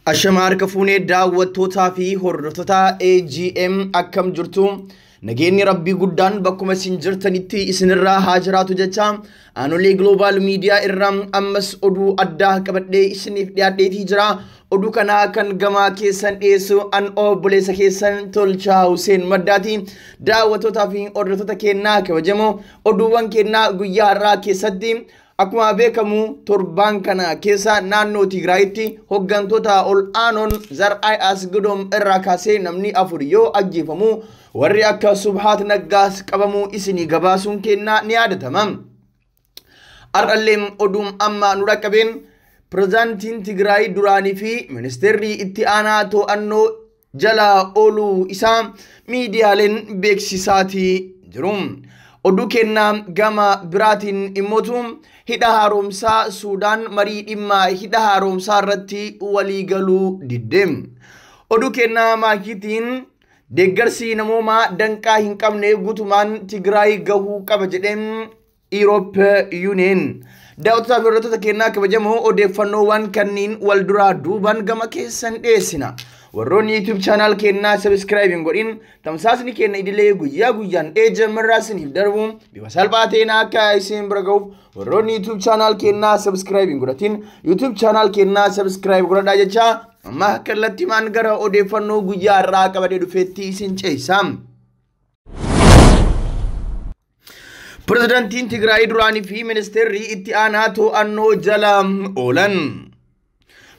Ashama harka fuunee daawwattootaa fi hordoftoota AGM akkam jirtu? Nageenyi Rabbii guddaan bakkuma isin jirtanitti isinirraa haa jiraatu jecha Aanolee Global Media irraa ammas oduu addaa qabadhee isiniif dhiyaadheetii jira. Oduu kanaa kan gamaa keessan dhiyeessu an obboleessa keessan Tolchaa Hussein Maddaati. Daawwattootaa fi hordoftoota kennaa kabajamoo oduuwwan kennaa guyyaa har'aa keessatti akkuma beekamu torbaan kana keessa naannoo Tigraayitti hooggantoota ol aanoon Zar'aay Asgidom irraa kaasee namni 4 yoo ajjeefamu warri akka Subhaat Naggaas qabamuu isinii gabaasuun kennaa ni yaadatama. Har'allee oduun amma nu dhaqqabeen pirezidaantiin Tigraay duraanii fi ministeerri itti aanaa to'annoo jala ooluu isaa miidiyaaleen beeksisaatii jiru. Oduu kennaa gama biraatiin immootu hidha haaromsaa Suudaan marii dhimma hidha haaromsaa irratti waliigaluu didde. Oduu kennaa maakiitiin deeggarsi namoomaa danqaa hin qabne guutumaan Tigraay gahuu qaba jedheen Europe Union. Daawwattoota fi hordoftoota kennaa kabajamoo odeeffannoowwan kanneen wal duraa duuban gama keessan dhiyeessina. Warroonni YouTube channel kennaa subscribe hin godhin tamsaasni kenna idilee guyyaa guyyaan AGM irraa isiniif darbu bifa salphaa ta'een akka isin bira gahuuf warroonni YouTube channel kennaa subscribe hin godhatin YouTube channel kennaa subscribe godhadhaa jecha amma kallattiimaan gara odeeffannoo guyyaa har'aa qabadee dhufeetti isin ceesa. Pirezidaantiin Tigraay duraanii fi ministeerri itti aanaa to'annoo jala oolan.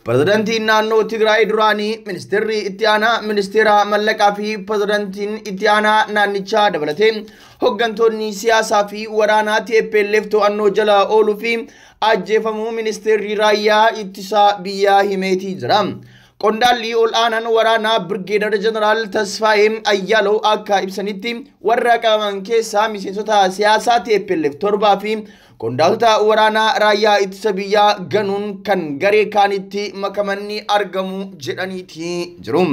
Pirezidaantiin naannoo Tigraay duraanii ministeerri itti aanaa ministeera mallaqaa fi pirezidaantiin itti aanaa naannichaa dabalatee hooggantoonni siyaasaa fi waraanaa TPLF to'annoo jala ooluu fi ajjeefamuu ministeerri raayyaa ittisaa biyyaa himeetii jira. Qondaalli ol aanaan waraanaa Birgeedar Jeneraal Tasfaayee Ayyaalow akka ibsanitti warra qabaman keessaa miseensota siyaasaa TPLF 7 fi qondaaltota waraanaa raayyaa ittisa biyyaa ganuun kan garee kaanitti makamanii argamu jedhaniiti jiru.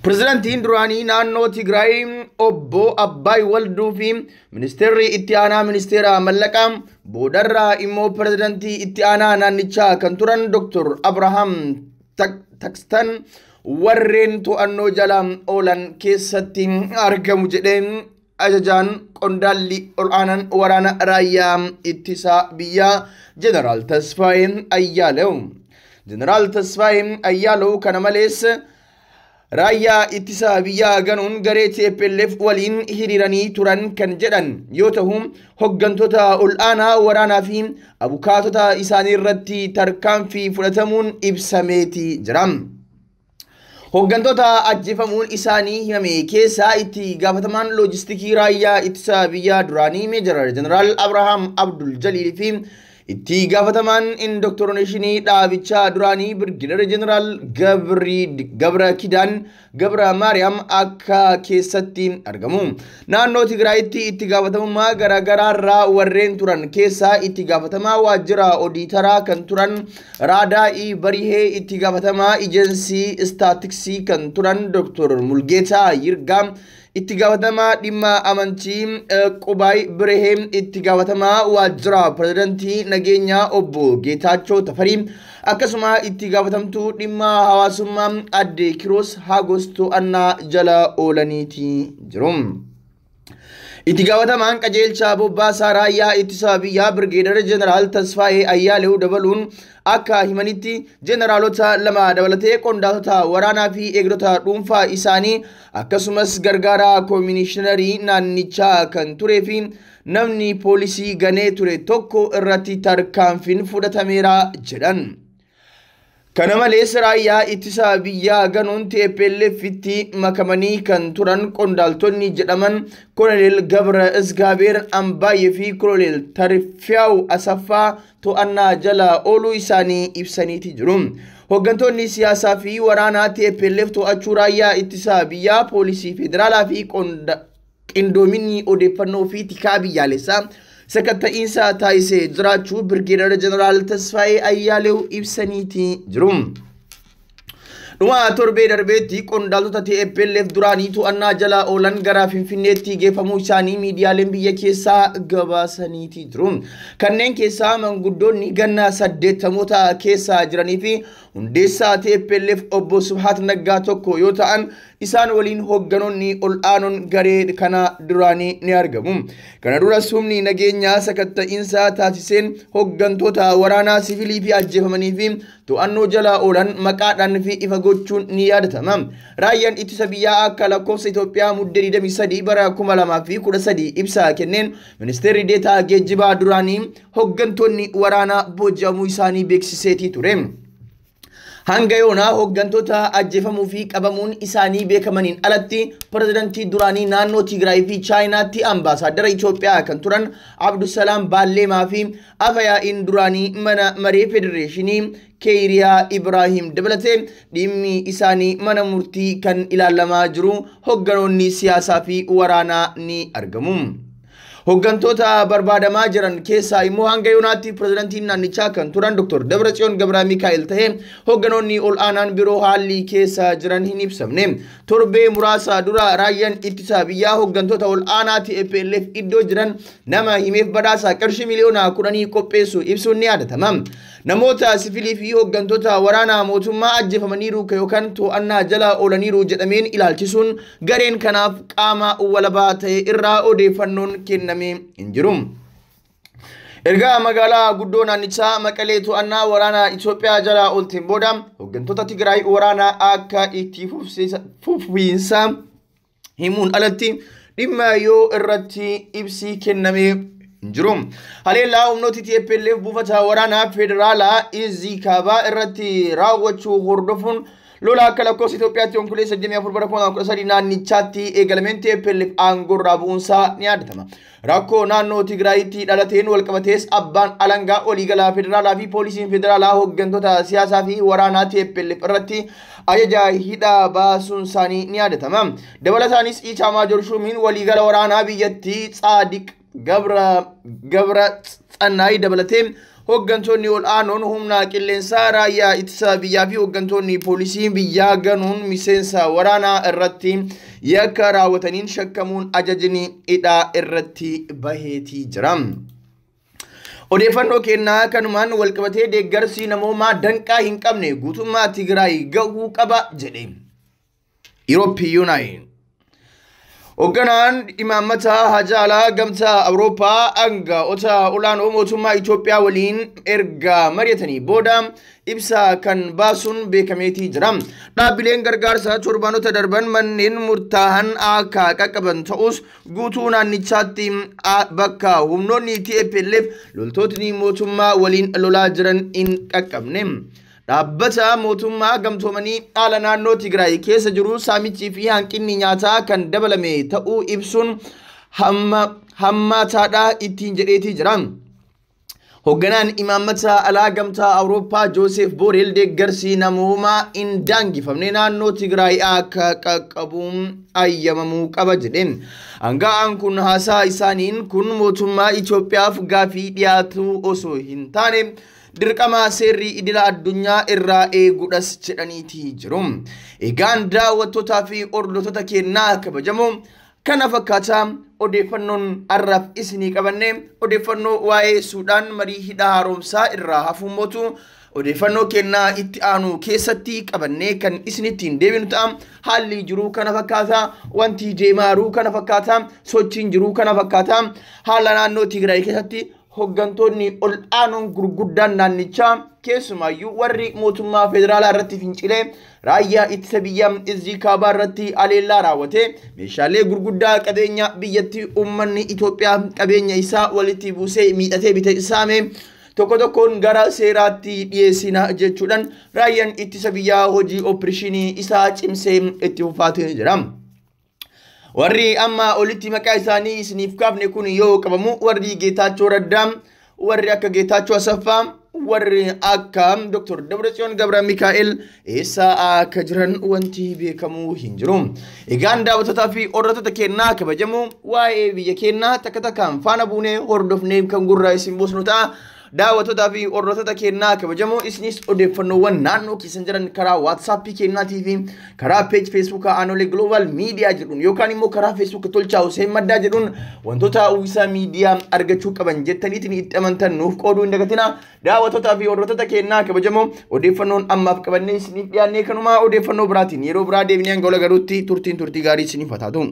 Pirezidaantiin duraanii naannoo Tigraay obbo Abbaay Walduu fi ministeerri itti aanaa ministeera mallaqaa boodarraa immoo pirezidaantii itti aanaa naannichaa kan turan Dr. Abrahaam Takstan warreen to'annoo jala oolan keessatti argamu jedheen ajajaan qondaalli ol aanaan waraana raayyaa ittisaa biyyaa Jeneraal Tasfaayee Ayyaalew. Jeneraal Tasfaayee Ayyaalew kana malees raayyaa ittisaa biyyaa ganuun garee TPLF waliin hiriiranii turan kan jedhan yoo ta'u hooggantoota ol aanaa waraanaa fi abukaatota isaanii irratti tarkaanfii fudhatamuun ibsameeti jira. Hooggantoota ajjeefamuun isaanii himame keessaa itti gaafatamaan loojistikii raayyaa ittisa biyyaa duraanii Meejar Jeneraal Abrahaam Abdul Jaliil fi itti gaafatamaan indoktorneeshinii dhaabichaa duraanii Birgideer Jeneraal Gabra Kidaan Gabra Maariyaam akka keessatti argamu. Naannoo Tigraayitti itti gaafatamummaa garaagaraa irraa warreen turan keessaa itti gaafatamaa waajjira odiitaraa kan turan Raadaa'ii Barihee, itti gaafatamaa ejensii istaatiksii kan turan Dr. Mulgeetaa Yirgaa, itti gaafatamaa dhimma amantii Qubaay Birehee, itti gaafatamaa waajjira pirezidaantii nageenyaa obbo Geetaachoo Tafarii, akkasuma itti gaafatamtuu dhimma hawaasummaa adde Kiroos Hagos to'annaa jala oolaniiti jiru. Itti gaafatamaan qajeelcha bobbaasaa raayyaa ittisa biyyaa Birgeedar Jeneraal Tasfaayee Ayyaalew dabaluun akka himanitti jeneraalota 2 dabalatee qondaaltota waraanaa fi eegdota dhuunfaa isaanii akkasumas gargaaraa koominishinarii naannichaa kan turee fi namni poolisii ganee ture tokko irratti tarkaanfiin fudhatameera jedhan. Kana malees raayyaa ittisa biyyaa ganuun TPLFitti makamanii kan turan qondaaltonni jedhaman Koloneel Gabra Isgaabeer Ambaayee fi Koloneel Tarfiyaw Asaffaa to'annaa jala ooluu isaanii ibsaniiti jiru. Hooggantoonni siyaasaa fi waraanaa TPLF to'achuu raayyaa ittisa biyyaa poolisii federaalaa fi qindoominni odeeffannoo fi tikaa biyyaalessaa sakatta'iinsa taasisee jiraachuu Birgeedar Jeneraal Tasfaayee Ayyaalew ibsaniiti jiru. Dhuma torbee darbeetti qondaaltota TPLF duraanii to'annaa jala oolan gara Finfinneetti geeffamuu isaanii miidiyaaleen biyya keessaa gabaasaniiti jiru. Kanneen keessaa manguddoonni ganna 80 keessa jiranii fi hundeessaa TPLF obbo Subhaat Naggaa tokko yoo ta'an, isaan waliin hoogganoonni ol aanoon garee kana duraanii ni argamu. Kana duras humni nageenyaa sakatta'iinsa taasiseen hooggantoota waraanaa siviilii fi ajjeefamanii fi to'annoo jala oolan maqaadhaan fi ifa gochuun ni yaadatama. Raayyaan ittisa biyyaa akka lakkoofsa Itoophiyaa muddee 23 bara 2013 ibsa kenneen ministeerri deetaa geejjibaa duraanii hooggantoonni waraanaa booji'amuu isaanii beeksiseetii ture. Hanga yoonaa hooggantoota ajjeefamuu fi qabamuun isaanii beekamaniin alatti pirezidantii duraanii naannoo Tigraay fi Chaayinaatti ambaasaaddara Itoophiyaa kan turan Abdusalaam Baalleemaa fi Afayaa'iin duraanii mana maree federeeshinii Keeriyaa Ibraahim dabalatee dhimmi isaanii mana murtii kan ilaalamaa jiru hoogganoonni siyaasaa fi waraanaa ni argamu. Hooggantoota barbaadamaa jiran keessaa immoo hanga yoonaatti pirezidantiin naannichaa kan turan Dr. Dabratsiyoon Gabra Mikaa'el ta'ee hoogganoonni ol aanaan biroo haalli keessa jiran hin ibsamne. Torbee muraasa dura raayyaan ittisa biyyaa hooggantoota ol aanaa TPLF iddoo jiran nama himeef badhaasa qarshii miliyoona 10 qopheessu ibsuun ni yaadatama. Namoota siviilii fi hooggantoota waraanaa mootummaa ajjeefamaniiru yookaan to'annaa jala oolaniiru jedhameen ilaalchisuun gareen kanaaf qaama walabaa ta'e irraa odeeffannoon kenname hin jiru. Ergaa magaalaa guddoo naannichaa Maqalee to'annaa waraanaa Itoophiyaa jala oolteen booda hooggantoota Tigraay waraanaa akka itti fufiinsa himuun alatti dhimma yoo irratti ibsi kenname jiru. Haleellaa humnooti TPLF buufata waraanaa federaalaa Izii Kaabaa irratti raawwachuu hordofuun lola akka lakkoofsa Itoophiyaatti Onkoloolessa 24 bara 2013 naannichaatti eegalameen TPLF aangoorraa bu'uunsaa ni yaadatama. Rakkoo naannoo Tigraayitti dhalateen walqabatees abbaan alangaa waliigalaa federaalaa fi poolisiin federaalaa hooggantoota siyaasaa fi waraanaa TPLF irratti ajaja hidhaa baasuun isaanii ni yaadatama. Dabalataanis Ichaamaajor Shuumiin waliigala waraanaa biyyattii Tsaadiq Gabra Tsannaayii dabalatee hooggantoonni ol aanoon humna qilleensaa raayyaa ittisa biyyaa fi hooggantoonni poolisii biyyaa ganuun miseensa waraanaa irratti yakka raawwataniin shakkamuun ajajni hidhaa irratti baheetii jira. Odeeffannoo kennaa kanumaan walqabatee deeggarsi namoomaa danqaa hin qabne guutummaa Tigraay gahuu qaba jedhe. Yuurooppiyuunaayin. Hoogganaan imaammata hajaalaa gamtaa Awurooppaa aangaa'ota olaanoo mootummaa Itoophiyaa waliin erga mari'atanii booda ibsa kan baasuun beekameetii jira. Dhaabbileen gargaarsaa torbaanota darban manneen murtaa'an akka qaqqaban ta'us guutuu naannichaatti bakka humnoonni TPLF loltootni mootummaa waliin lolaa jiran hin qaqqabne. Dhaabbata mootummaa gamtoomanii haala naannoo Tigraay keessa jiru saamichii fi hanqinni nyaataa kan dabalame ta'uu ibsuun hammaataadha ittiin jedheetii jira. Hoogganaan imaammata alaa gamtaa Awurooppaa Joosef Booreel deeggarsi namoomaa hin daangifamne naannoo Tigraay akka qaqqabuun ayyamamuu qaba jedhe. Aanga'aan kun haasaa isaaniin kun mootummaa Itoophiyaaf gaafii dhiyaatu osoo hin taane dirqama seerri idila addunyaa irraa eeguudhas jedhaniitii jiru. Egaan daawwattootaa fi hordoftoota keenyaa kabajamoo kana fakkaataa odeeffannoon har'aaf isinii qabanne odeeffannoo waa'ee Suudaan marii hidha haaromsaa irraa hafuun mootu odeeffannoo kennaa itti aanu keessatti qabannee kan isinittiin deebinu ta'a. Haalli jiruu kana fakkaata, wanti deemaa jiruu kana fakkaata, sochiin jiruu kana fakkaata. Haala naannoo Tigraay keessatti hooggantoonni ol aanoon gurguddaan naannichaa keessumaayyuu warri mootummaa federaalaa irratti fincilee raayyaa ittisa biyyaa Izii Kaabaa irratti aleellaa raawwate meeshaalee gurguddaa qabeenya biyyattii uummanni Itoophiyaa qabeenya isaa walitti buusee miidhatee bite saame tokko tokkoon gara seeraatti dhiyeessina jechuudhaan raayyaan ittisa biyyaa hojii opereeshinii isaa cimsee itti fufaatee jira. Warri amma olitti maqaa isaanii isiniif kaafne kun yoo qabamu warri Geetaachoo Raddaa, warri akka Geetaachoo Asaffaa, warri akka Dr. Dabratsiyoon Gabra Mikaa'el eessa akka jiran wanti beekamuu hin jiru. Egaan daawwattootaa fi hordoftoota keenyaa kabajamoo waa'ee biyya keenyaa takka takkaan faana buunee hordofnee kan gurra isin buusnu ta'a. Daawwattootaa fi hordoftoota keenyaa kabajamoo, isinis odeeffannoowwan naannoo keessan jiran karaa WhatsAppii keenyaatii fi karaa page Facebookaa Aanolee Global Media jedhuun yookaan immoo karaa Facebook Tolchaa Hussein Maddaa jedhuun wantoota uwwisa miidiyaa argachuu qaban jettaniitiin itti amantan nuuf qooduu hin dagatinaa. Daawwattootaa fi hordoftoota keenyaa kabajamoo, odeeffannoon ammaaf qabannee isiniif dhiyaannee kanumaa. Odeeffannoo biraatiin yeroo biraa deebinee hanga wal agaruutti turtiin turtii gaarii isiniif haa taatu.